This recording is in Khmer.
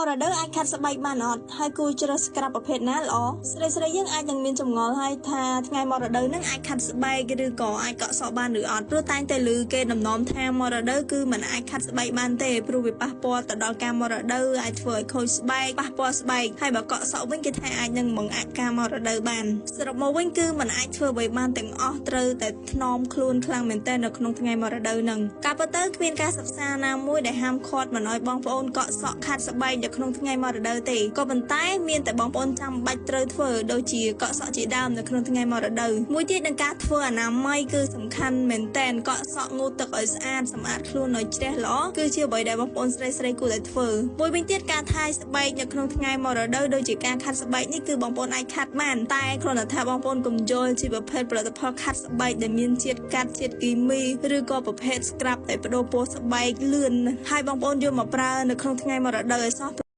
មករដូវអាចខាត់ស្បែកបានអត់ហើយគួរជ្រើស scrub ប្រភេទណាល្អស្រីស្រីយើងអាចនឹងមានចម្ងល់ហើយថាថ្ងៃមករដូវនឹងអាចខាត់ស្បែកឬក៏អាចកក់សក់បានឬអត់ព្រោះតែងតែឮគេដំណំថាមករដូវគឺមិនអាចខាត់ស្បែកបានទេព្រោះវាប៉ះពាល់ទៅដល់ការមករដូវអាចធ្វើឲ្យខូចស្បែកប៉ះពាល់ស្បែកហើយបើកក់សក់វិញគេថាអាចនឹងបង្អាក់ការមករដូវបានសរុបមកវិញគឺមិនអាចធ្វើអ្វីបានទាំងអស់ត្រូវតែថ្នមខ្លួនខ្លាំងមែនទែននៅក្នុងថ្ងៃមករដូវនឹងការពិតទៅគ្មានការសិក្សាណាមួយដែលហាមឃាត់មិនឲ្យបងប្អូនកក់សក់ខាត់ស្បែកនៅក្នុងថ្ងៃមករដូវទេក៏ប៉ុន្តែមានតែបងប្អូនចាំបាច់ត្រូវធ្វើដូចជាកក់សក់ជាដើមនៅក្នុងថ្ងៃមករដូវមួយទៀតនឹងការធ្វើអនាម័យគឺសំខាន់មែនទែនកក់សក់ងូតទឹកឲ្យស្អាតសម្អាតខ្លួនឲ្យជ្រះល្អគឺជាអ្វីដែលបងប្អូនស្រីស្រីគួរតែធ្វើមួយវិញទៀតការថែស្បែកនៅក្នុងថ្ងៃមករដូវដូចជាការខាត់ស្បែកនេះគឺបងប្អូនអាចខាត់បានតែគ្រាន់តែថាបងប្អូនកុំយល់ជាប្រភេទផលិតផលខាត់ស្បែកដែលមានជាតិកាត់ជាតិគីមីឬក៏ប្រភេទ scrub ដែលបដូរពណ៌ស្បែកលឿនហើយបងប្អូនយកមកប្រើនៅក្នុងថ្ងៃមករដូវឲ្យសោះ។